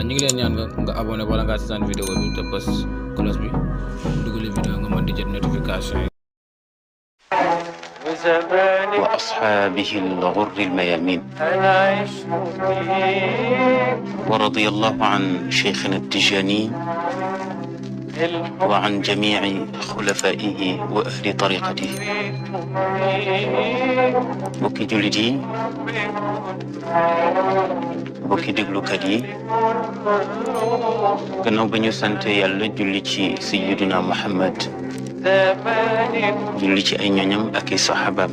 ñu ngi leen ñaan nga abonné wala nga seetaan vidéo bi te bës cloche bi dugal vidéo nga mën di jot notification yi. وأصحابه الغر الميامين ورضي الله عن شيخنا التجاني وعن جميع خلفائه وأهل طريقته. بوكي جولدي بوكي دغلو كدي كنو بنيو سانتي يالا جولي سي سيدنا محمد julli ci ay ñoñam ak i saxaabaam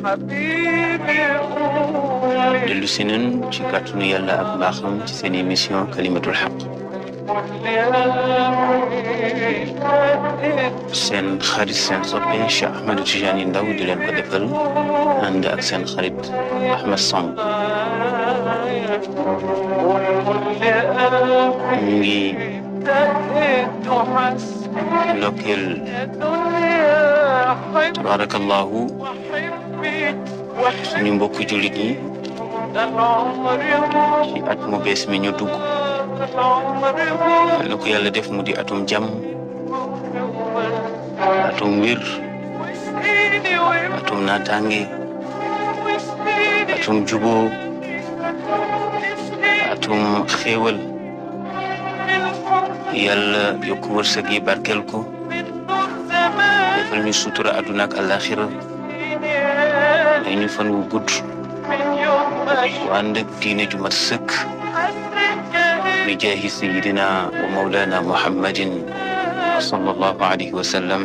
dellu si nañ ci kàttanu yàlla ak mbaaxam ci seen émission kalimatul xaq seen xarit seen soppe Cheikh Ahmed Tidiane Ndao di leen ko defal ànd ak seen xarit Ahmed Samb ñu ngi ndokkeel tabarakallahu suñu mbokk jullit yi ci at mu bees mi ñu dugg la ko yàlla def mu di atum jàmm atum wir atum naataange atum juboo atum xéewal yàlla yokku wërsëg yi barkel ko defal ñu sutura àdduna ak àllaaxira may ñu fan wu gudd wu ànd ak diine ju mat sëkk bi jaahi sayidina wa mawlana muhammadin sallallahu alayhi wa sallam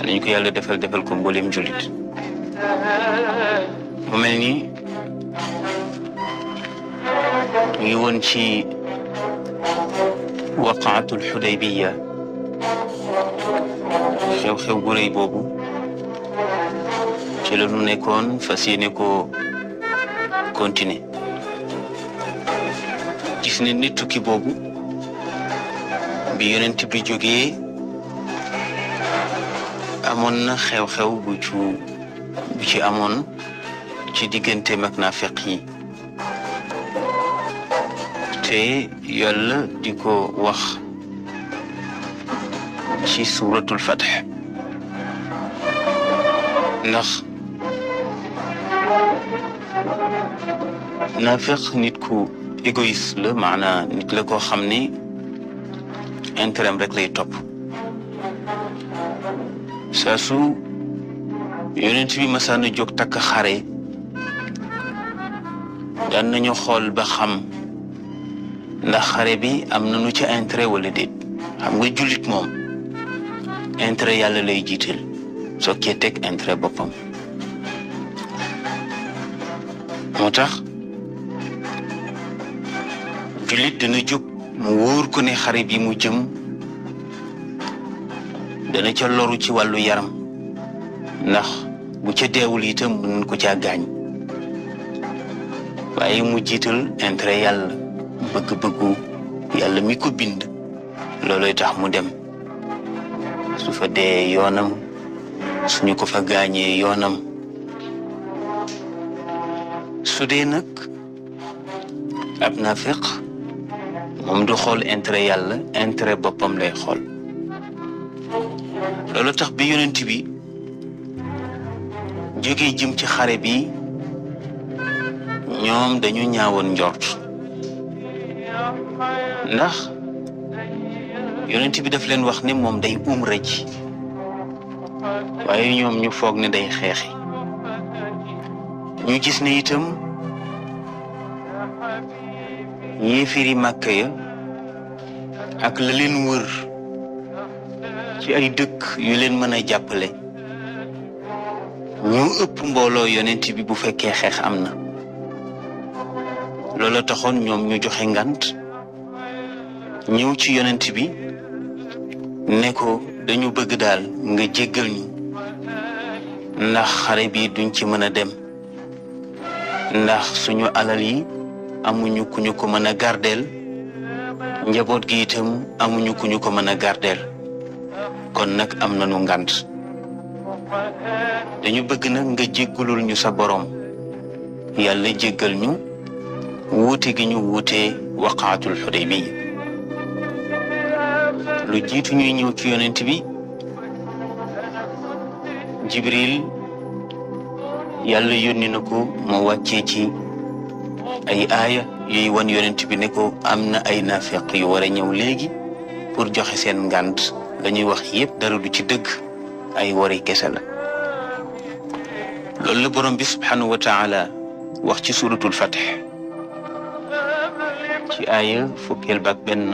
ñu ko yàlla defal ko mboolem jullit mu mel ni ñu ngi woon ci waqaatul xudaybiya xew-xew bu rëy boobu ci la ñu nekkoon fas yéene ko continuer gis ne nit tukki boobu bi yonent bi jógee amoon na xew-xew bu ci amoon ci diggante mag naafiq yi te yàlla di ko wax ci suuratul Fath ndax naafiq nit ku égoïste la maanaam nit la koo xam ne intérêt rek lay topp saa su yonent bi masaana jóg takk xare daan nañu xool ba xam ndax xare bi am nañu ci intérêt wala déet xam nga jullit moom intérêt yàlla lay jiital soo kee teg intérêt boppam moo tax jullit dana jóg mu wóor ko ne xare bi mu jëm dana ca loru ci wàllu yaram ndax bu ca deewul itam mën ko caa gaañ waaye mu jiital intérêt yàlla bëgg-bëggu yàlla mi ko bind looloy tax mu dem su fa dee yoonam suñu ko fa gaañee yoonam su dee nag ab naafiq moom du xool intérêt yàlla intérêt boppam lay xool loolu tax bi yonent bi jógee jëm ci xare bi ñoom dañu ñaawoon njort ndax yonent bi daf leen wax ne moom day umra ji waaye ñoom ñu foog ne day xeexi ñu gis ne itam yéefiri Màkka ya ak la leen wër ci ay dëkk yu leen mën a jàppale ñu ëpp mbooloo yonent bi bu fekkee xeex am na loola taxoon ñoom ñu joxe ngant ñëw ci yonent bi ne ko dañu bëgg daal nga jéggal ñu ndax xare bi duñ ci mën a dem ndax suñu alal yi amuñu ku ñu ko mën a gardeel njaboot gi itam amuñu ku ñu ko mën a gardeel kon nag am nañu ngant dañu bëgg nag nga jéggalul ñu sa borom yàlla jéggal ñu wuute gi ñu wuute waqaatul Xudaybiya. lu jiitu ñuy ñëw ci yonent bi Jibril yàlla yónni na ko mu wàccee ci ay aaya yuy wan yonent bi ne ko am na ay naafeq yu war a ñëw léegi pour joxe seen ngànt dañuy wax yépp dara du ci dëgg ay wari kese la. loolu la borom bi subhanahu wa taala wax ci suratul Fath ci aaya fukkeel baak benn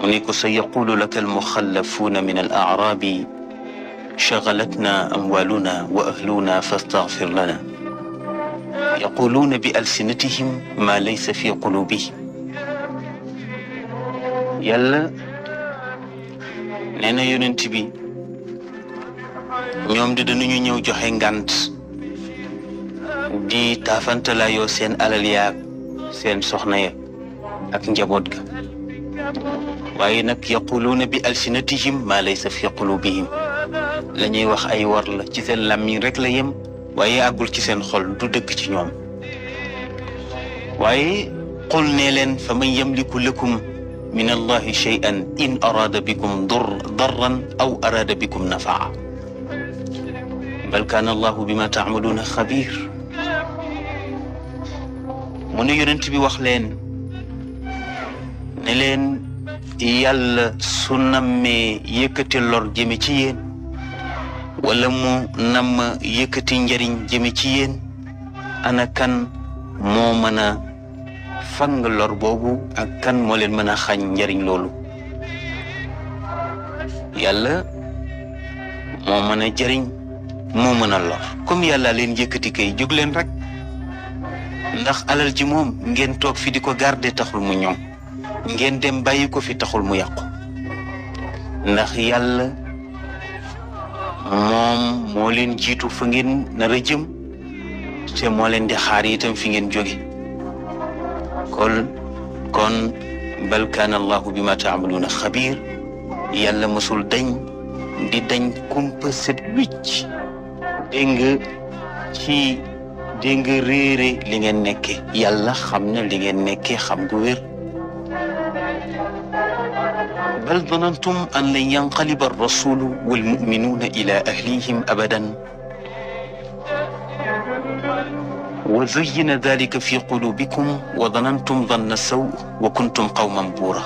mu ne ko sa yaqulu laka almuxallafuuna min al aarabi shagalatna amwaluna wa ahluna fastaghfir lana yaquluuna bi alsinatihim ma laysa fi qulubihim. yàlla nee na yonent bi ñoom di dañuñu ñëw joxe ngànt di taafantalayoo seen alal yaag seen soxna ya ak njaboot ga waaye nag yaquluuna bi alsinatihim ma laysa fi qulubihim la ñuy wax ay war la ci seen làmmiñ rek la yem waaye àggul ci seen xol du dëgg ci ñoom. waaye qul nee leen fa man yamliku lakum min allahi shay'an in araada bikum darran aw araada bikum nafaa bal kaana allahu bima taamaluuna xabiir. mu ne yonent bi wax leen ne leen yàlla su nammee yëkkati lor jëme ci yéen wala mu namm yëkkati njariñ jëme ci yéen ana kan moo mën a fang lor boobu ak kan moo leen mën a xañ njariñ loolu. yàlla moo mën a jariñ moo mën a lor comme yàlla leen yëkkati kay jóg leen rek ndax alal ji moom ngeen toog fi di ko garder taxul mu ñoŋ ngeen dem bàyyi ko fi taxul mu yàqu ndax yàlla moom moo leen jiitu fa ngeen nar a jëm te moo leen di xaar itam fi ngeen jóge kon bal kaana allahu bima taamaluuna xabiir. yàlla mësul dañ di dañ kumpa set wicc dégg nga réere li ngeen nekke yàlla xam na li ngeen nekke xam gu wér. bal danantum an lan yanqaliba arrasulu walmuminuuna ila ahlihim abadan wa zuyyina dalika fi qulubikum wa danantum danna saw wa kuntum qawman buura.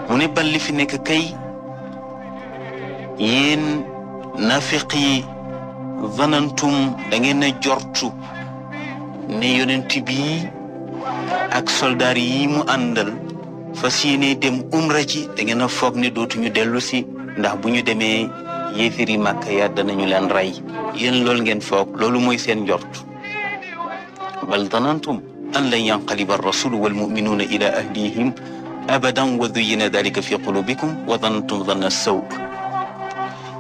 mu ne bal li fi nekk kay yéen nafiq yi zanantum da ngeen a jortu ne yonent bi ak soldaar yi mu àndal fas yéene dem umra ji da ngeen a foog ne dootuñu dellu si ndax bu ñu demee yéefiri Màkka ya danañu leen rey yéen loolu ngeen foog loolu mooy seen njort. bal zanantum an lan yanqaliba ar-rasulu wal mu'minuuna ila ahlihim abadan wa zuyyina dalika fi qulubikum wa zanantum zanna saw.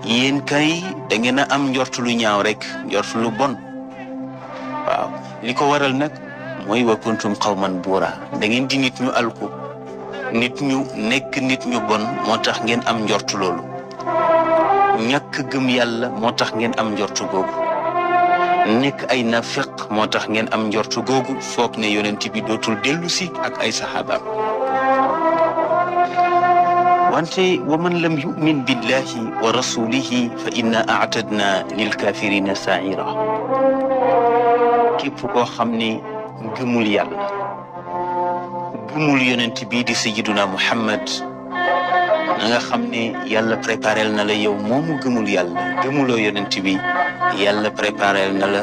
yéen kay da ngeen a am njort lu ñaaw rek njort lu bon. waaw li ko waral nag mooy wa kuntum qawman buura da ngeen di nit ñu alku nit ñu nekk nit ñu bon moo tax ngeen am njort loolu. ñàkk gëm yàlla moo tax ngeen am njort googu nekk ay nafiq moo tax ngeen am njort googu foog ne yonent bi dootul dellu si ak ay saxaabaam. wante wa man lam yumin billahi wa rasulihi fa inna aatadna lilkafirina saira. képp koo xam ne gëmul yàlla gëmul yonent bii di sayyiduna Muhammad na nga xam ne yàlla préparel na la yow moomu gëmul yàlla gëmuloo yonent bi yàlla préparel na la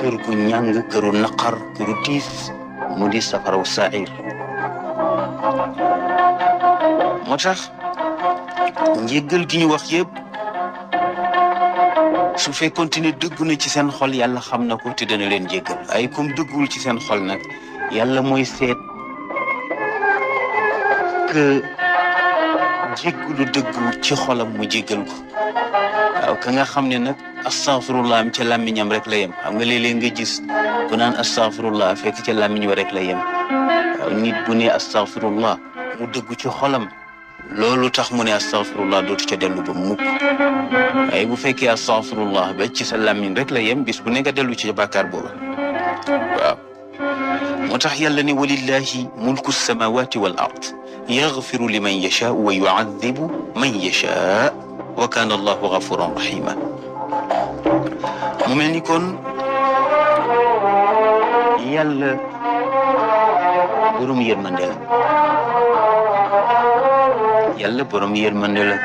kër gu ñàng këru naqar këru tiis mu di safaraw sair. moo tax njéggal gi ñu wax yëpp su fekkoon ne dëggu na ci seen xol yàlla xam na ko te dana leen jéggal ay comme dëggul ci seen xol nag yàlla mooy seet que jéggalu dëggu ci xolam mu jéggal ko. waaw ka nga xam ne nag astaghfirullah am ca làmmiñam rek la yem xam nga léeg-léeg nga gis ku naan astaghfirullah fekk ca làmmiñ wa rek la yem. waaw nit bu ne astaghfirullah mu dëggu ci xolam loolu tax mu ne astaghfirullah dootu ca dellu ba mukk. waaye bu fekkee astaghfirullah ba ci sa làmmiñ rek la yem bis bu ne nga dellu ci bàkkaar booba waaw moo tax yàlla ne walillahi mulku samawati wal ard yaghfiru liman yashaa wa yu'adhibu man yashaa wa kana allahu ghafuran rahima mu mel ni kon yàlla borom yërmande la yàlla borom yërmande la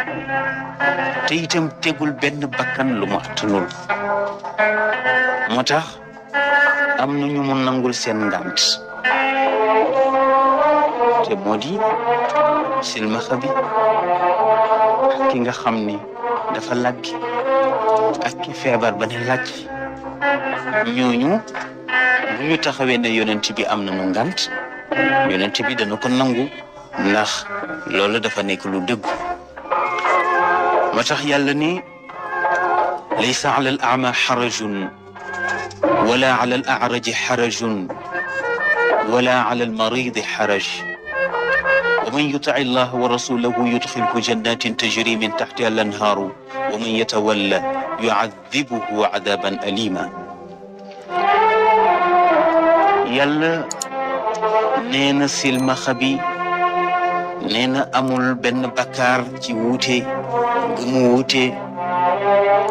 te itam tegul benn bakkan lu mu attanul moo tax am na ñu mu nangul seen ngant te moo di silmaxa bi ak ki nga xam ni dafa laggi ak ki feebar ba ne làcc ñooñu bu ñu taxawee ne yonent bi am nañu ngant yonent bi dana ko nangu ndax loolu dafa nekk lu dëggu moo tax yàlla ni laysa ala al a'ma xarajun wala ala al a'raji xarajun wala ala al maridi xaraj wa man yuti allah wa rasulahu yudxilhu jannatin tajri min taxtiha al anhaaru wa man yatawalla yu'adhibuhu adaban alima yàlla nee na silmaxa bi nee na amul benn bakkaar ci wuute gu mu wuute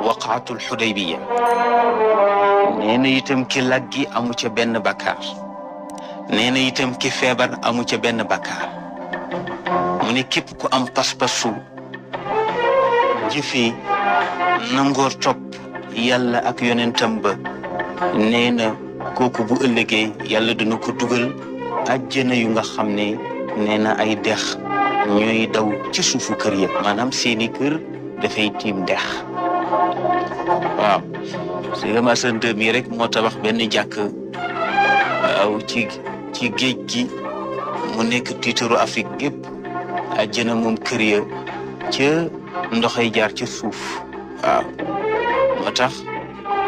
waqaatul xudaybiya nee na itam ki laggi amu ca benn bakkaar nee na itam ki feebar amu ca benn bakkaar mu ne képp ku am pas-pasu jëfee nangoor topp yàlla ak yonentam ba nee na kooku bu ëllëgee yàlla dina ko dugal àjjana yu nga xam ne nee na ay dex ñooy daw ci suufu kër yëpp maanaam seeni kër dafay tiim dex waaw Sëriñ Assane Deme mi rek moo tabax benn jàkk waaw ci géej gi mu nekk tiitaru Afrique gépp àjjana moom kër ya ca ndoxay jaar ca suuf waaw moo tax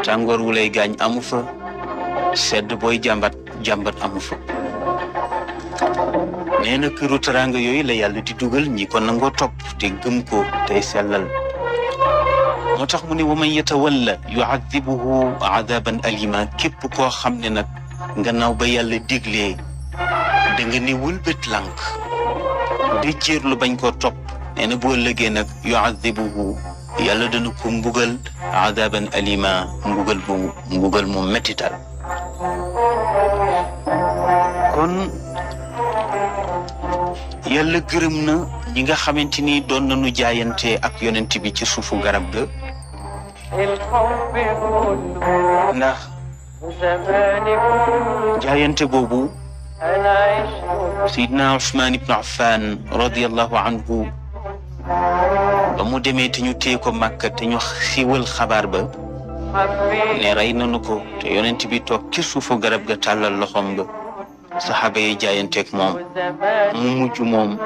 tàngoor wu lay gaañ amu fa sedd booy jàmbat amu fa nee na këru teraanga yooyu la yàlla di dugal ñi ko nangoo topp te gëm ko tey sellal moo tax mu ne wa man yatawalla yu'adhibuhu adaban alima képp koo xam ne nag gannaaw ba yàlla diglee da nga ne wëlbët lànk di jéerlu bañ koo topp nee na boo ëllëgee nag yu'adhibuhu yàlla dana ko mbugal adaban alima mbugal mu mettital kon yàlla gërëm na ñi nga xamante ni doon nañu jaayante ak yonent bi ci suufu garab ga ndax jaayante boobu Seydina Ousmane ibn Affan radiyallahu anhu ba mu demee te ñu téye ko Makka te ñu siiwal xabaar ba ne rey nañu ko te yonent bi toog ci suufu garab ga tàllal loxoom ba saxaaba yi jaayanteeg moom mu mujj moom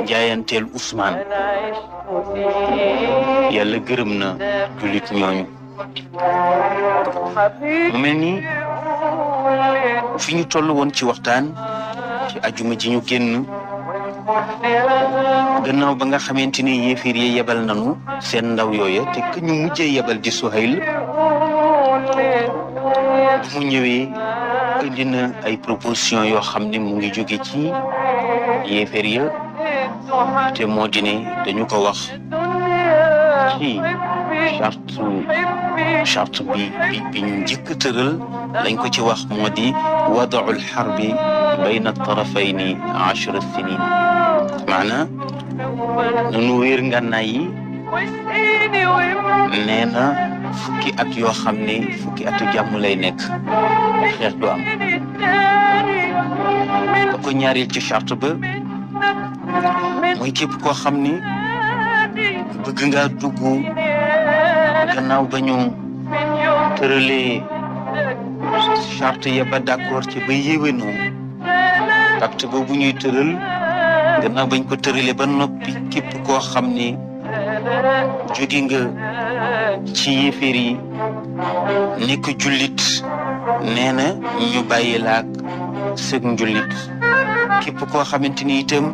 jaayanteel Ousmane yàlla gërëm na jullit ñooñu mu mel ni fi ñu toll woon ci waxtaan ci ajuma ji ñu génn gannaaw ba nga xamante ni yéefir yi yebal nañu seen ndaw yooya te ku ñu mujjee yebal di Suhayl bu mu ñëwee indi na ay proposition yoo xam ne mu ngi jóge ci yéeféer ya te moo di ne dañu ko wax ci charte bi ñu njëkk tëral lañ ko ci wax moo di wadaul xarbi bayna tarafayni 10 sinin maanaam nanu wéer ngànnaay yi nee na fukki at yoo xam ne fukki atu jàmm lay nekk xeex du am ba ko ñaareel ci charte ba mooy képp koo xam ni bëgg nga dugg gannaaw ba ñu tëralee charte ya ba d'accord ci ba yéwénoo pacte boobu ñuy tëral gannaaw bañ ko tëralee ba noppi képp koo xam ni jóge nga ci yéeféer yi nekk jullit nee na ñu bàyyi laak sëg njullit képp koo xamante ni itam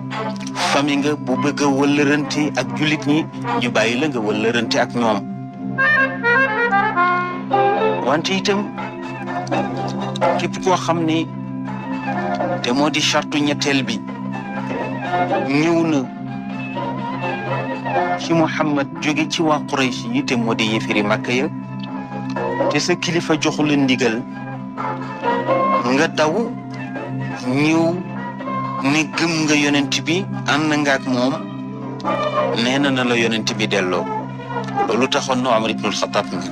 famille nga bu bëgg a wëllërante ak jullit ñi ñu bàyyi la nga wëllërante ak ñoom wante itam képp koo xam ne te moo di chartu ñetteel bi ñëw na ci Muhammad jóge ci waa Quraysh yi te moo di yéefiri Makka ya te sa kilifa joxu la ndigal nga daw ñëw ne gëm nga yonent bi ànd nga ak moom nee na la yonent bi delloo loolu taxoon na Umar ibnul Xattaab mi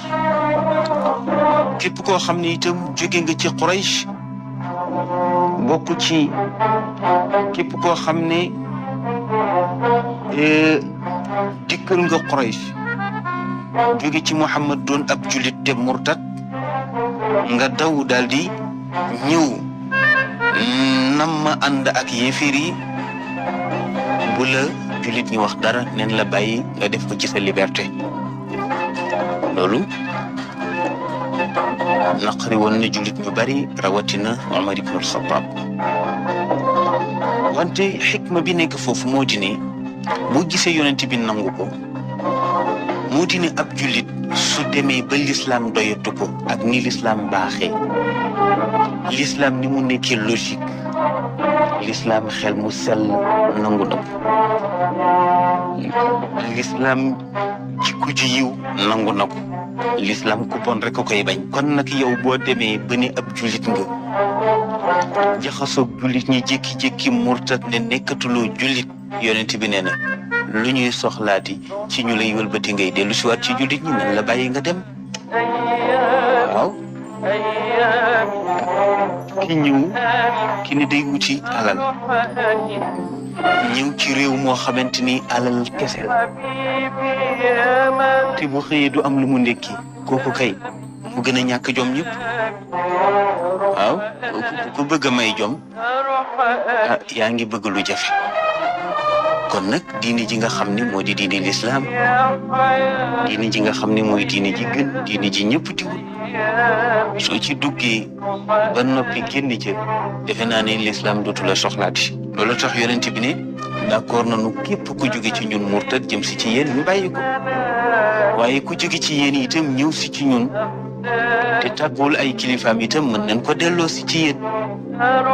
képp koo xam ne itam jóge nga ci Quraysh bokk ci képp koo xam ne dikkal nga Quraysh jóge ci Muhammad doon ab julit te murtad nga daw daal di ñëw nam ma ànd ak yéefir yi bu la julit ñi wax dara neen la bàyyi nga def ko ci sa liberté loolu naqari woon na julit ñu bari rawatina Umar ibnul Xattaab wante xikma bi nekk foofu moo di ne boo gisee yonent bi nangu ko moo di ne ab julit su demee ba l'islam doyatu ko ak ni l'islam baaxee l'islam ni mu nekkee logique l'islam xel mu sell nangu na ko l'islam jikko ji yiw nangu na ko l'islam ku bon rek ko koy bañ kon nag yow boo demee ba ne ab julit nga jaxasoog julit ñi jékki-jékki murtat ne nekkatuloo julit yonent bi nee na lu ñuy soxlaati ci ñu lay wëlbati ngay dellu si waat ci julit ñi nan la bàyyi nga dem waaw ki ñëw ki ne day wuti alal ñëw ci réew moo xamante ni alal kese la te bu xëyee du am lu mu ndekki kooku kay mu gën a ñàkk jom ñëpp waaw ku bëgg a may jom yaa ngi bëgg lu jafe kon nag diine ji nga xam ne moo di diine lislaam diine ji nga xam ne mooy diine ji gën diine ji ñëpp di wut soo ci duggee ba noppi génn ca defe naa ne lislaam dootu la soxlaati loolu tax yonent bi ne d'accord nañu képp ku jóge ci ñun murtad jëm si ci yéen ñu bàyyi ko waaye ku jóge ci yéen itam ñëw si ci ñun te tàgguwul ay kilifaam itam mën nañ ko delloo si ci yéen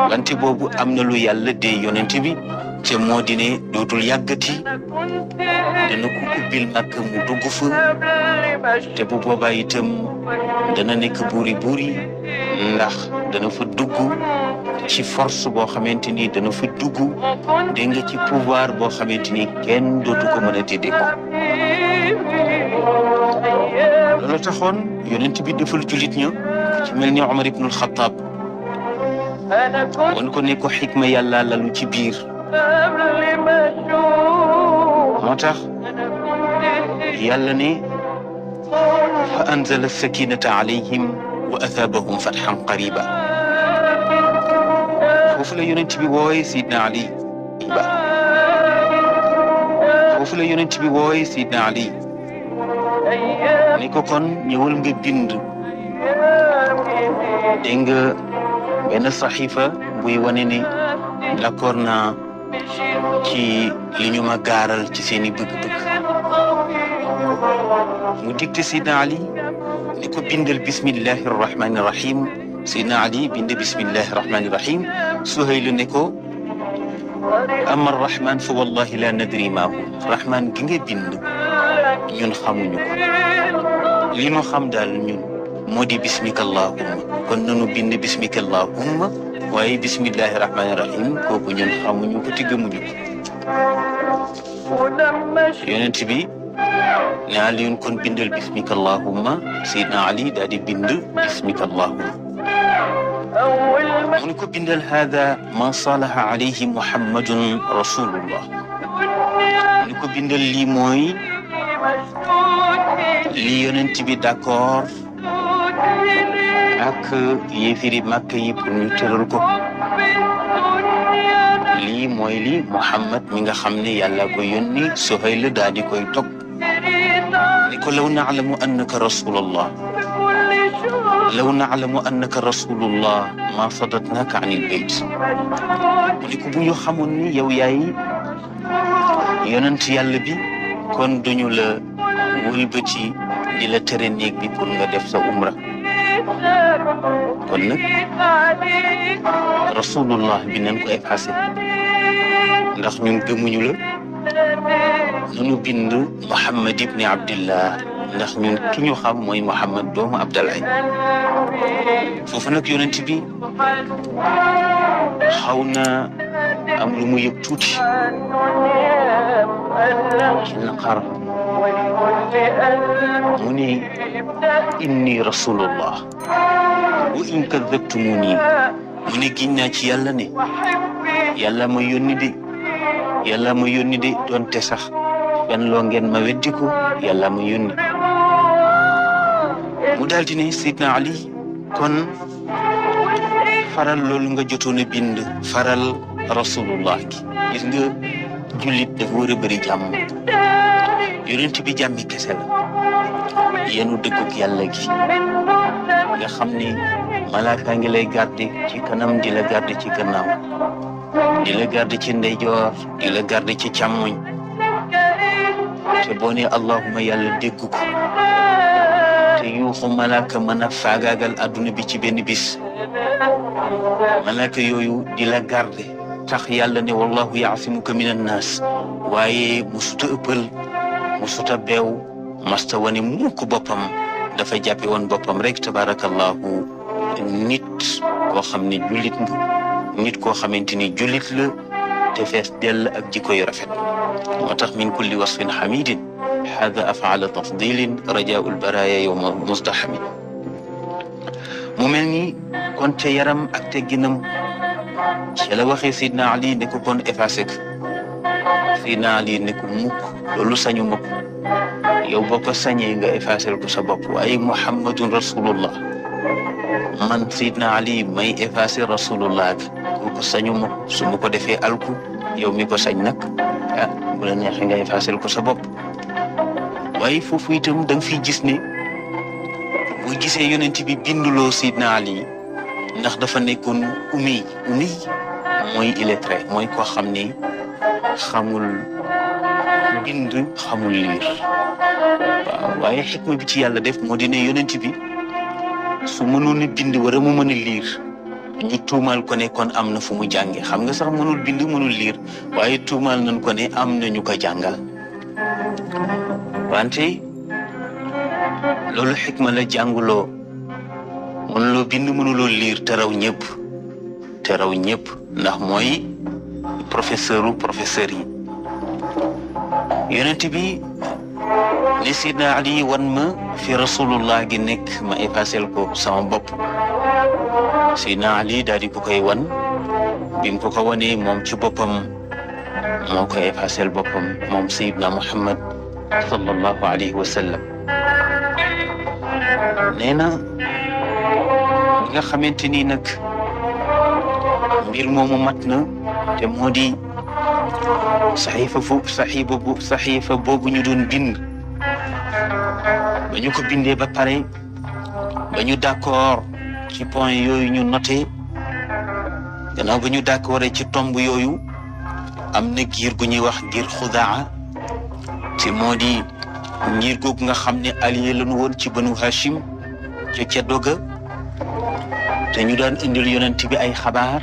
wante boobu am na lu yàlla dee yonent bi te moo di ne dootul yàggati dana ko ubbil Makka mu dugg fa te bu boobaa itam dana nekk buuri ndax dana fa dugg ci force boo xamante ni dana fa dugg dégg nga ci pouvoir boo xamante ni kenn dootu ko mën a téddee ko loolu taxoon yonent bi defal julit ña ci mel ni Umar ibnul Xattaab wan ko ne ko xikma yàlla lalu ci biir moo tax yàlla ne fa anzala sakinata alayhim wa athaabahum fathan qariba foofu la yonent bi wooye Sidna Ali ba foofu la yonent bi wooye Sidna Ali ni ko kon ñëwal nga bind dégg nga benn saxiifa buy wane ne d'accord naa ci li ñu ma gaaral ci seeni bëgg-bëgg mu digte Sidna Ali ni ko bindal bismillahi rahmani rahim Sidna Ali bind bismillahi rahmani rahim Suhayl ne ko amma rahman fa wallahi la nadri ma hu rahman gi nga bind ñun xamuñu ko li ñu xam daal ñun moo di bismika allahumma kon nanu bind bismika allahumma waaye bismillahi rahmani rahim kooku ñun xamuñu ko te gëmuñu ko yonent bi ne Aliyun kon bindal bismika allahumma Seydina Ali daal di bind bismika allahumma mu ne ko bindal hada ma salaha alayhi muhammadun rasulullah mu ne ko bindal lii mooy li yonent bi d'accord ak yéefiri Makka yi pour ñu tëral ko lii mooy li Muhammad mi nga xam ne yàlla ko yónni Suhayl daal di koy topp ni ko law na'lamu annaka rasulullah law na'lamu annaka rasulullah ma sadatnaka anil bayt mu ni ko bu ñu xamoon ni yow yaay yonent yàlla bi kon duñu la wëlbati di la tere néeg bi pour nga def sa umra kon nag rasulullah bi nañ ko effacé ndax ñun gëmuñu la nanu bind Muhammad ibni Abdillah ndax ñun ki ñu xam mooy Muhammad doomu Abdallah foofu nag yonent bi xaw na am lu mu yëg tuuti ci naqar mu ne inni rasulullah wa in kadabtumuni mu ne giñ naa ci yàlla ne yàlla ma yónni de doonte sax fen loo ngeen ma weddi ko yàlla ma yónni mu daal di ne Seydina Ali kon faral loolu nga jotoon a bind faral rasulullah gi gis nga jullit dafa war a bëri jàmm yonent bi jàmmi kese la yenu dëggug yàlla gi nga xam ne malaaka ngi lay garde ci kanam di la garde ci gannaaw di la garde ci ndeyjoor di la garde ci càmmoñ te boo ne allahuma yàlla dégg ko te yuuxu malaaka mën a faagaagal adduna bi ci benn bis malaaka yooyu di la garde tax yàlla ne wallahu yaasimuka min annaas waaye musuta ëppal musuta beew masta wane mukk boppam dafa jàppe woon boppam rek tabarakallahu nit koo xam ne jullit nga nit koo xamante ni jullit la te fees dell ak jikko yu rafet moo tax min kulli wasfin xamidin hada afaala tafdilin rajaau lbaraya yowma musdaxami mu mel ni kon ca yaram ak tegginam ci la waxee Seydina Ali ne ko kon effacé ko Seydina Ali ne ko mukk loolu sañu ma ko yow boo ko sañee nga effacé ko sa bopp waaye Muhammadun rasulullah man Seydina Ali may effacé rasulullah bi kooku sañu ma ko su ma ko defee alku yow mi ko sañ nag ah bu la neexee nga effacé ko sa bopp waaye foofu itam da nga fiy gis ne bu gisee yonent bi binduloo Seydina Ali ndax dafa nekkoon ummi mooy illettré mooy koo xam ne xamul bind xamul liir waaw waaye xikma bi ci yàlla def moo di ne yonent bi su mënoon a bind wara mu mën a liir ñu tuumaal ko ne kon am na fu mu jànge xam nga sax mënul bind mënul liir waaye tuumaal nañ ko ne am na ñu ko jàngal wante loolu xikma la jànguloo mënuloo bind mënuloo liir te raw ñëpp ndax mooy professeur yi yonent bi ne Sidna Ali wan ma fi rasulullah gi nekk ma effacel ko sama bopp Sidna Ali daal di ko koy wan bi mu ko wanee moom ci boppam moo ko effacel boppam moom Seydina Muhammad sallallahu alayhi wa sallam nee na nga xamante ni nag mbir moomu mat na te moo di saxiifa boobu ñu doon bind ba ñu ko bindee ba pare ba ñu d'accord ci point yooyu ñu noté gannaaw ba ñu d'accord ci tomb yooyu am na giir gu ñuy wax giir Xudaa te moo di ngir googu nga xam ne allié lañu woon ci Banu Hashim ca ceddo ga te ñu daan indil yonent bi ay xabaar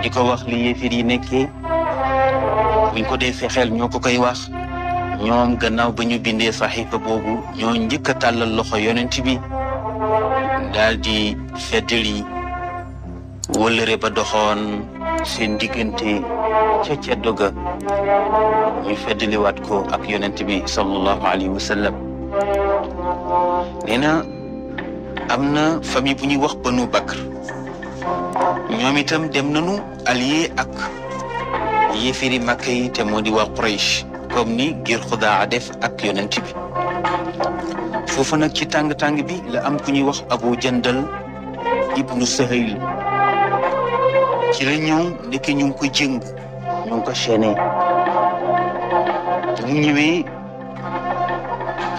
di ko wax li yéefir yi nekkee buñ ko dee fexeel ñoo ko koy wax ñoom gannaaw ba ñu bindee saxiifa boobu ñoo njëkk a tàllal loxo yonent bi daal di feddali wëllëre ba doxoon seen diggante ca ceddo ga ñu feddaliwaat ko ak yonent bi sallallahu alayhi wa sallam nee na am na famille bu ñuy wax Banu Bakr ñoom itam dem nañu allié ak yéefiri Makka yi te moo di waa Quraysh comme ni ngir Xudaa def ak yonent bi foofu nag ci tàng-tàng bi la am ku ñuy wax Abu Jandal ibnu Sahayl ci la ñëw ndeke ñu ngi ko jëng ñu ngi ko chaîné mu ñëwee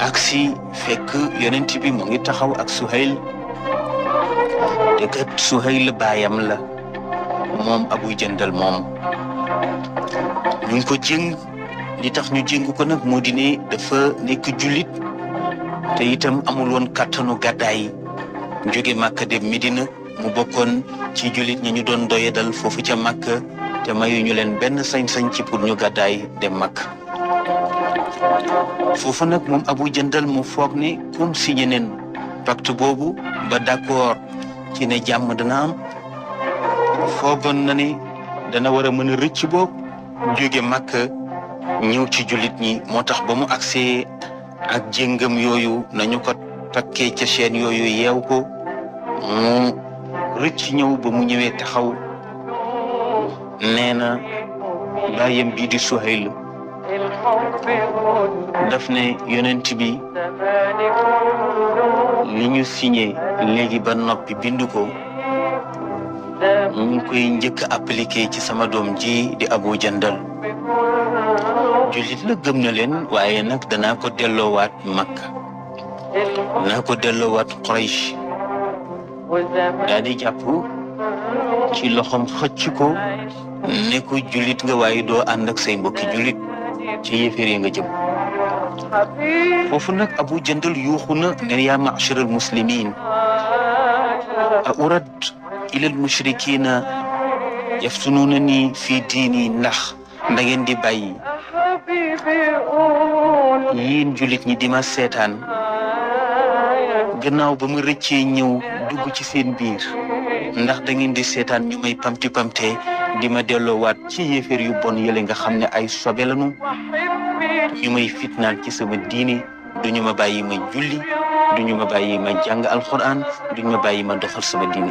ak si fekk yonent bi mu ngi taxaw ak Suhayl te kat Suhayl baayam la moom Abu Jandal moom ñu ngi ko jëng li tax ñu jëng ko nag moo di ne dafa nekk jullit te itam amul woon kàttanu gàddaay jóge Màkka dem Medina mu bokkoon ci jullit ñi ñu doon doyadal foofu ca Màkka te mayuñu leen benn sañ-sañ ci pour ñu gàddaay dem Màkka. foofu nag moom Abu Jandal mu foog ne comme signé neen pacte boobu ba d'accord ci ne jàmm dana am foogoon na ne dana war a mën a rëcc boobu jóge Màkka ñëw ci jullit ñi. moo tax ba mu agsee ak jéngam yooyu nañu ko takkee ca chaîne yooyu yeew ko mu rëcc ñëw ba mu ñëwee taxaw nee na baayam bii di Suhayl daf ne yonent bi li ñu signé léegi ba noppi bind ko ñu ngi koy njëkk a appliqué ci sama doom ji di Abu Jandal. jullit la gëm na leen waaye nag danaa ko delloowaat Makka danaa ko delloowaat Quraysh. daal di jàpp ci loxoom xëcc ko ne ko jullit nga waaye doo ànd ak say mbokki jullit ci yéeféer yi nga jëm. foofu nag Abu Jandal yuuxu na ne yaa ma'shar al muslimin a urad ila al mushrikina yaftununani fi diini ndax da ngeen di bàyyi yéen jullit ñi di ma seetaan gannaaw ba mu rëccee ñëw dugg ci seen biir ndax da ngeen di seetaan ñu may pamti pamte di ma delloowaat ci yéeféer yu bon yële nga xam ne ay sobe lañu ñu may fitnaal ci sama diine duñu ma bàyyi ma julli duñu ma bàyyi ma jàng alquran duñu ma bàyyi ma doxal sama diine.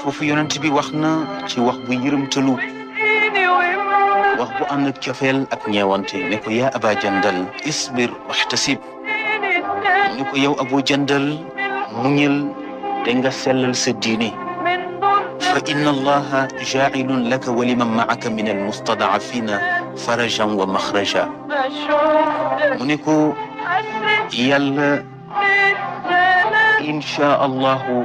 foofu yonent bi wax na ci wax bu yërëmtalu wax bu ànd ak cofeel ak ñeewante ne ko yaa Aba Jandal isbir waxtasib ne ko yow Abu Jandal muñal te nga sellal sa diine fa inna allaha jaa'ilun laka wa liman ma'aka min almustad'afina farajan wa maxraja. mu ne ko yàlla inchaa allahu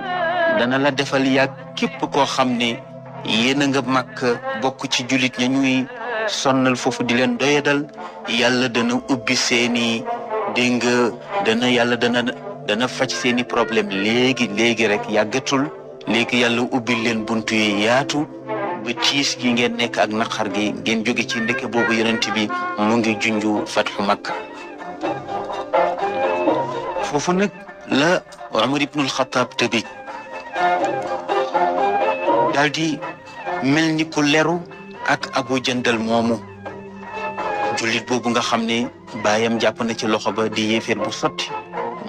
dana la defal yàgg képp koo xam ne yéen a nga Makka bokk ci jullit ña ñuy sonnal foofu di leen doyadal yàlla dana ubbi seeni dégg nga yàlla dana faj seeni problème léegi rek yàggatul léegi yàlla ubbi leen buntu yi yaatu ba tiis gi ngeen nekk ak naqar gi ngeen jóge ci ndeke boobu yonent bi mu ngi junju fatxu Makka. foofu nag la Umar ibnul Xataab tëbi daal di mel ni ku leru ak Abu Jandal moomu jullit boobu nga xam ne baayam jàpp na ci loxo ba di yéeféer bu sotti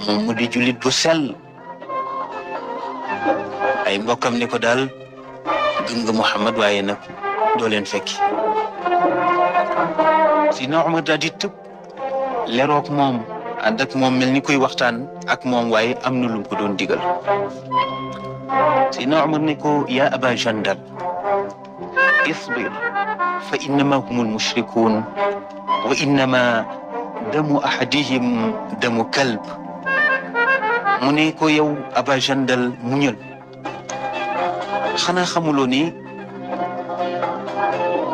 moom mu di jullit bu sell. ay mbokkam ne ko daal gëm nga Muhammad waaye nag doo leen fekki. Sidna Umar daal di tëb leroog moom ànd ak moom mel ni koy waxtaan ak moom waaye am na lu ko doon digal. Sidna Umar ne ko yaa Aba Jandal isbir fa innama humul mushrikuun wa innama damu ahadihim damu kalb. mu ne ko yow Aba Jandal muñal xanaa xamuloo ni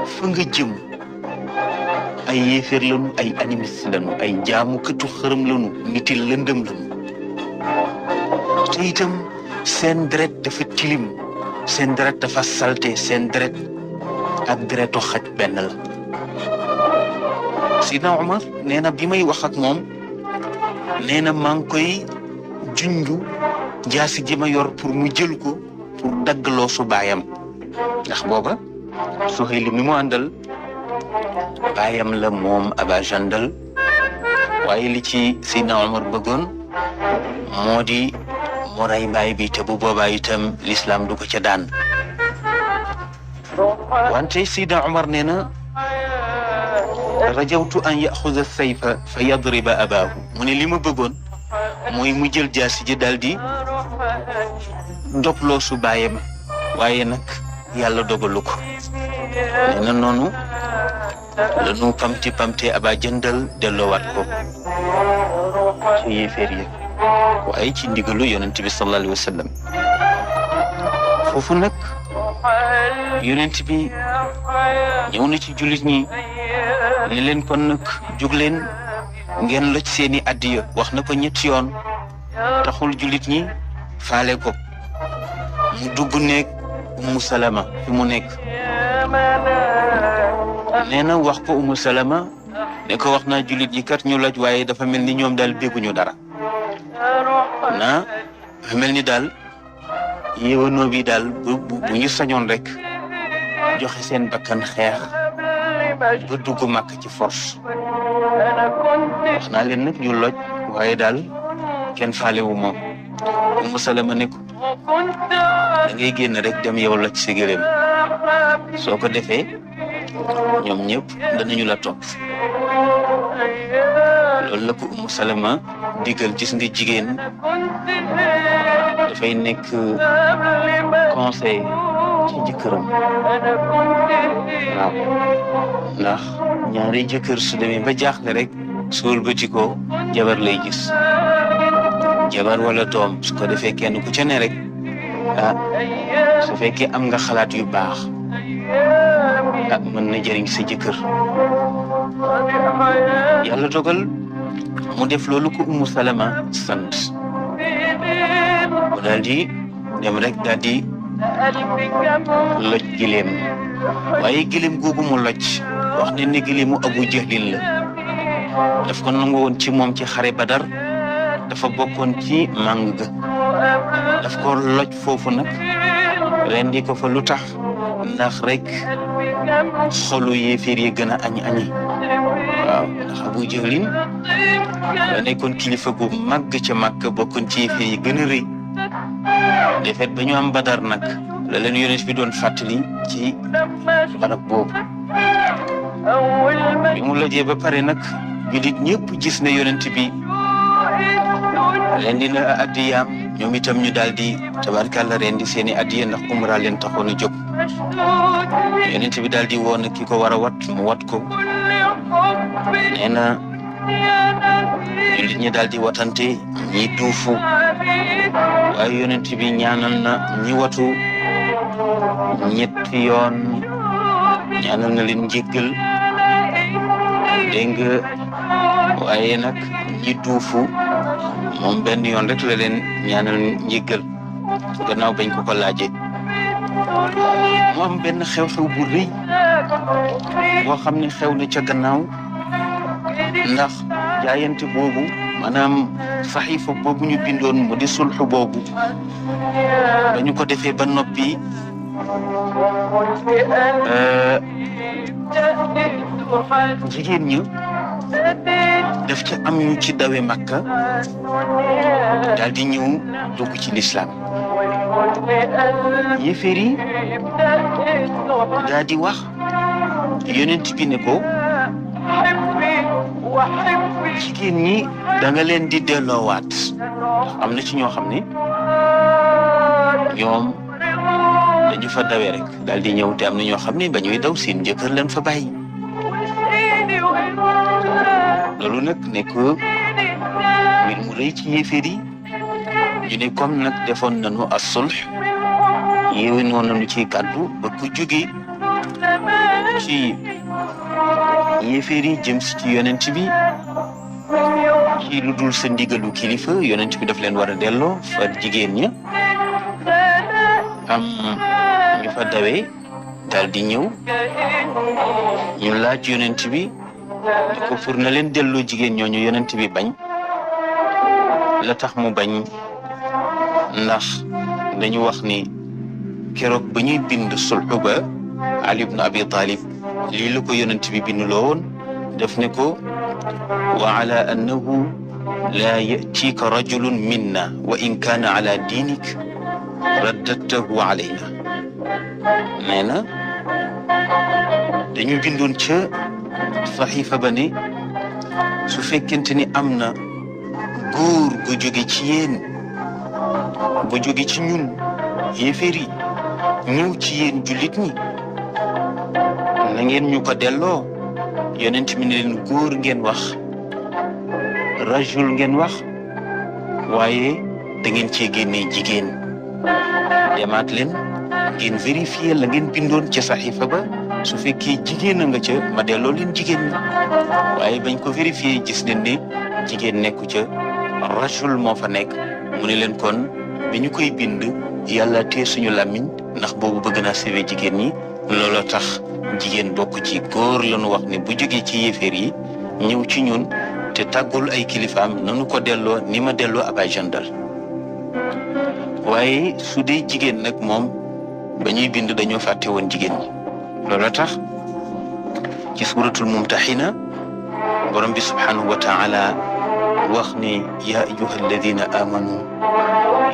fa nga jëm ay yéeféer lañu ay animiste lañu ay jaamukatu xërëm lañu niti lëndëm lañu te itam seen deret dafa tilim seen deret dafa salte seen deret ak deretu xaj benn la. Sidna Umar nee na bi may wax ak moom nee na maa ngi koy junju jaasi ji ma yor pour mu jël ko pour daggloo su baayam ndax booba Suhayl mi mu àndal baayam la moom Aba Jandal waaye li ci Sidna Umar bëggoon moo di mu rey baay bi te bu boobaa itam l'islam du ko ca daan. wante Sidna Umar nee na rajawtu an yaxuda sayfa fa yadriba abaahu mu ne li ma bëggoon mooy mu jël jaasi ji daal di dogloo su baayam waaye nag yàlla dogalu ko. nee na noonu la ñu pamte Aba Jandal delloowaat ko ci yéeféer yi waaye ci ndigalu yonent bi sallallahu alayhi wa sallam. foofu nag yonent bi ñëw na ci jullit ñi ne leen kon nag jóg leen ngeen loj seeni addiya wax na ko ñetti yoon taxul jullit ñi faale ko mu dugg nekk Ummu Salama fi mu nekk nee na wax ko Ummu Salama ne ko wax naa jullit ñi kat ñu loj waaye dafa mel ni ñoom daal bégguñu dara dafa mel ni daal yéwanoo bi daal bu ñu sañoon rek joxe seen bakkan xeex ba dugg màkk ci force wax naa leen nag ñu loj waaye daal kenn faalewu moom Ummu Salama ne ko da ngay génn rek dem yow loj si gëléem soo ko defee ñoom ñëpp danañu la topp loolu la ko Ummu Salama digal. Gis nga jigéen dafay nekk conseil ci jëkkëram waaw ndax ñaari jëkkër su demee ba jaaxle rek suul ba ci ko jabar lay gis jabar wala doom su ko defee kenn ku ca ne rek su fekkee am nga xalaat yu baax mën na jëriñ sa jëkkër. Yàlla dogal mu def loolu ko Ummu Salama sant mu daal di dem rek daal di loj gileem waaye gileem googu mu loj wax ne ne gileemu Abu Jahlin la daf ko nangu woon ci moom ci xare Badar dafa bokkoon ci màng ga daf ko loj foofu nag rendi ko fa lu tax ndax rek xolu yéeféer yi gën a añi waaw ndax Abu Jahlin da nekkoon kilifa gu màgg ca Makka bokkoon ci yéeféer yi gën a rëy defet ba ñu am Badar nag la leen yonent bi doon fàttali ci barab boobu bi mu lojee ba pare nag jullit ñëpp gis ne yonent bi rendi na addiyaam ñoom itam ñu daal di tabarkàlla rendi seeni addiya ndax umra leen taxoon a jóg yonent bi daal di woon ki ko war a wat mu wat ko nee na jullit ñi daal di watante ñi duufu waaye yonent bi ñaanal na ñi watu ñetti yoon ñaanal na leen njéggal dégg nga waaye nag ñi duufu moom benn yoon rek la leen ñaanal njéggal gannaaw bañ ko laajee. mu am benn xew-xew bu rëy boo xam ne xew na ca gannaaw ndax jaayante boobu maanaam saxiifa boobu ñu bindoon mu di sulxu boobu ba ñu ko defee ba noppi jigéen ñi daf ca am ñu ci dawe Makka daal di ñëw dugg ci lislaam yéeféer yi daal di wax yonent bi ne ko jigéen ñi da nga leen di delloowaat am na ci ñoo xam ne ñoom dañu fa dawee rek daal di ñëw te am na ñoo xam ne ba ñuy daw seen jëkkër leen fa bàyyi loolu nag nekk mbir mu rëy ci yéeféer yi ñu ne comme nag defoon nañu as-sulh yéewe noonu nañu ci kàddu ba ku jóge ci yéeféer yi jëm si ci yonent bi ci lu dul sa ndigalu kilifa yonent bi daf leen war a delloo fa jigéen ña am ñu fa dawee daal di ñëw ñu laaj yonent bi ne ko pour na leen delloo jigéen ñooñu yonent bi bañ la tax mu bañ ndax dañu wax ni keroog ba ñuy bind sulxu ba Ali ibn Abi Talib lii la ko yonent bi binduloo woon def ne ko wa ala annahu laa yatiika rajulun minna wa in kaana ala diinik raddadtahu alayna nee na dañu bindoon ca saxiifa ba ne su fekkente ni am na góor gu jóge ci yéen bu jóge ci ñun yéeféer yi ñëw ci yéen jullit ñi na ngeen ñu ko delloo yonent mi ne leen góor ngeen wax rajul ngeen wax waaye da ngeen cee génnee jigéen demaat leen ngeen vérifier la ngeen bindoon ca saxiifa ba su fekkee jigéen a nga ca ma delloo leen jigéen ñi waaye bañ ko vérifier gis nañ ne jigéen nekku ca rajul moo fa nekk mu ne leen kon bi ñu koy bind yàlla tee suñu làmmiñ ndax boobu bëgg naa sauver jigéen ñi looloo tax jigéen bokk ci góor lañu wax ne bu jógee ci yéeféer yi ñëw ci ñun te tàggul ay kilifaam nanu ko delloo ni ma delloo Aba Jandal waaye su dee jigéen nag moom ba ñuy bind dañoo fàtte woon jigéen ñi looloo tax ci suuratul mumtaxina borom bi subhanahu wa taala wax ne yaa ayyuha alladina amanu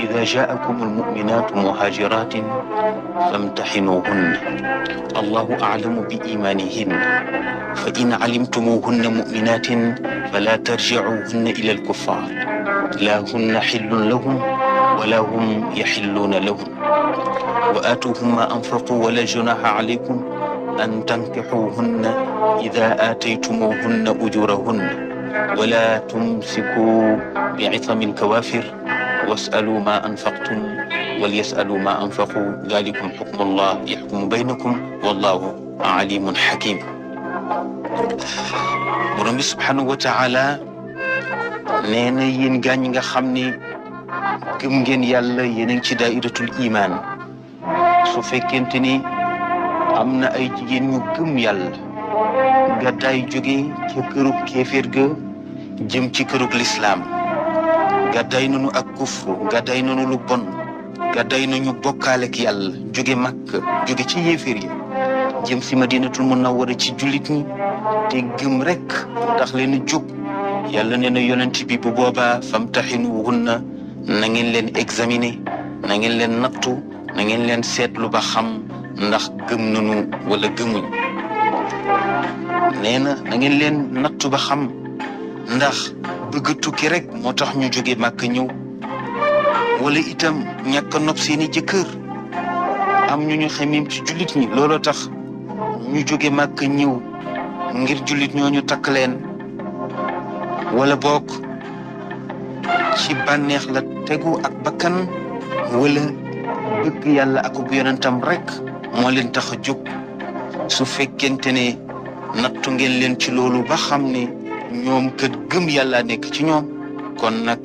ida jaakum almuminatu muhajiratin famtaxinuhunna allahu aclamu bi imanihin fa in calimtumuhunna muminatin fala tarjicuhunna ila alkuffar la hunna xillun lahum wala hum yaxilluuna lahum wa aatuuhum ma anfaquu wala junaha calaykum an tankixuuhunna ida aataytumuhunna ujurahunna wala tumsikuu bicithami alkawaafir wasalu ma anfaqtum walyasalu ma anfaqu dalikum xukmu llah yaxkumu baynakum wallahu alimun xakim borom bi subhanahu wa taala nee na yéen gaañ nga xam ne gëm ngeen yàlla yéen a ngi ci daairatul iman su fekkente ni am na ay jigéen ñu gëm yàlla gàddaay jóge ca kërug kéeféer ga jëm ci kërug lislaam gàddaay nañu ak kufru gàddaay nañu lu bon gàddaay nañu bokkaale ak yàlla jóge Makka jóge ci yéeféer yi jëm si Madinatul Munawwara ci jullit ñi te gëm rek tax leen jóg yàlla nee na yonent bi bu boobaa famtaxinuhunna na ngeen leen examiner na ngeen leen nattu na ngeen leen seetlu ba xam ndax gëm nañu wala gëmuñ nee na na ngeen leen nattu ba xam ndax bëgg tukki rek moo tax ñu jóge Màkka ñëw wala itam ñàkk a nopp seeni jëkkër am ñu xemmeem ci jullit ñi looloo tax ñu jóge Màkka ñëw ngir jullit ñooñu takk leen wala bokk ci bànneex la tegu ak bakkan wala bëgg yàlla ak bu yonentam rek moo leen tax a jóg su fekkente ne nattu ngeen leen ci loolu ba xam ne ñoom kat gëm yàlla nekk ci ñoom kon nag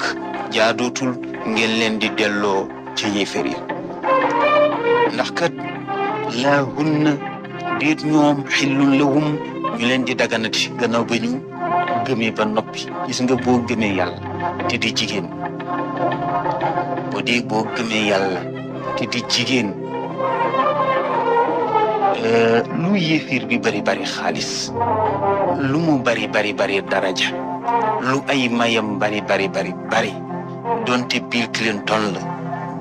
jaadootul ngeen leen di delloo ci yéeféer yi ndax kat laa hunna déet ñoom xillun lahum ñu leen di daganati gannaaw ba ñu gëmee ba noppi gis nga boo gëmee yàlla te di jigéen boo gëmee yàlla te di jigéen lu yéeféer bi bari bari xaalis lu mu bari bari bari daraja lu ay mayam bari bari bari bari donte Bill Clinton la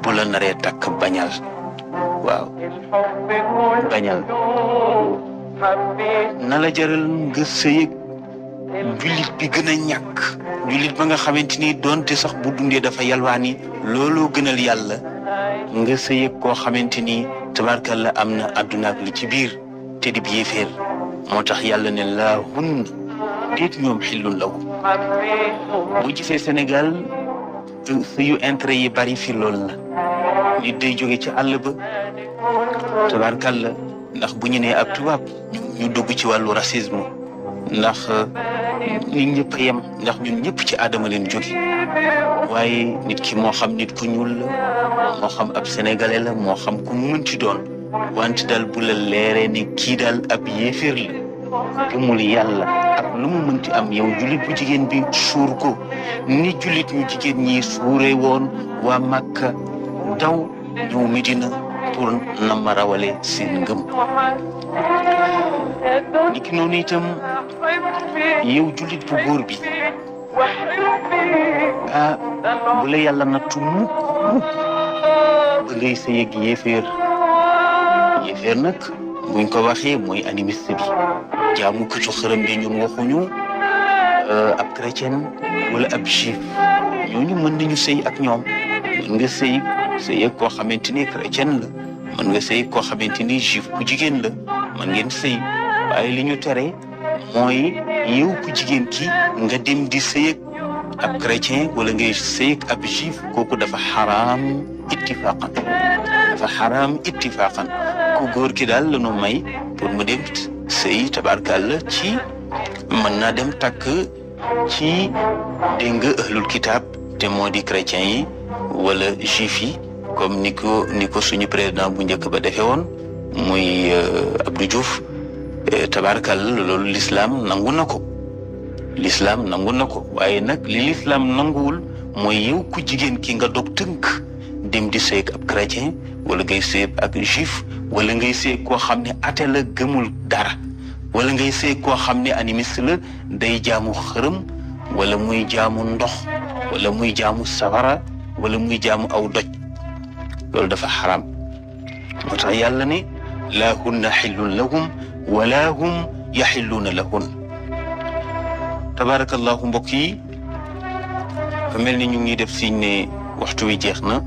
bu la naree takk bañal waaw bañal na la jaral nga sëyëg jullit bi gën a ñàkk jullit ba nga xamante ni donte sax bu dundee dafa yalwaani looloo gënal yàlla nga sëyëg koo xamante ni tabarkalla am na àdduna ak li ci biir te di yéeféer moo tax yàlla ne laa hun déet ñoom xillun law boo gisee Sénégal sëyu intérêt yi bari fi loolu la nit day jóge ci àll ba tabarkalla ndax bu ñu nee ab tubaab ñu dugg ci wàllu racisme ndax nit ñëpp a yem ndax ñun ñëpp ci aadama leen jóge waaye nit ki moo xam nit ku ñuul la moo xam ab sénégalais la moo xam ku mënti doon wante daal bu la leeree ne kii daal ab yéeféer la gëmul yàlla ak lu mu mënti am yow jullit bu jigéen bi suur ko ni jullit ñu jigéen ñi suuree woon waa Makka daw ñëw Medina pour na ma rawale seen ngëm ni ki noonu itam yow jullit bu góor bi bu la yàlla nattu mukk ba ngay sëy ak yéeféer nag buñ ko waxee mooy animiste bi jaamu këtu xërëm bi ñun waxuñu ab chrétien wala ab juif ñooñu mën nañu sëy ak ñoom mën nga sëy ak koo xamante ni chrétien la mën nga sëy koo xamante ni juif bu jigéen la mën ngeen sëy waaye li ñu tere mooy yow ku jigéen ki nga dem di sëy ak ab chrétien wala ngay sëy ak ab juif kooku dafa xaraam ittifaqan ku góor ki daal la ñu may pour mu dem sëy tabarkàlla ci mën naa dem takk ci dégg nga ahlul kitaab te moo di chrétien yi wala juif yi comme ni ko suñu président bu njëkk ba defee woon muy Abdou Diouf tabarkal loolu l'islam nangu na ko waaye nag li l'islam nanguwul mooy yow ku jigéen ki nga dog tënk dem di sëy ab chrétien wala ngay sëy ak juif wala ngay sëy koo xam ne athée la gëmul dara wala ngay sëy koo xam ne animiste la day jaamu xërëm wala muy jaamu ndox wala muy jaamu safara wala muy jaamu aw doj loolu dafa xaram moo tax yàlla ne laa hunna xillun lahum wala hum yaxilluuna lahun tabarakallahu mbokk yi fa mel ni ñu ngi def siñ ne waxtu wi jeex na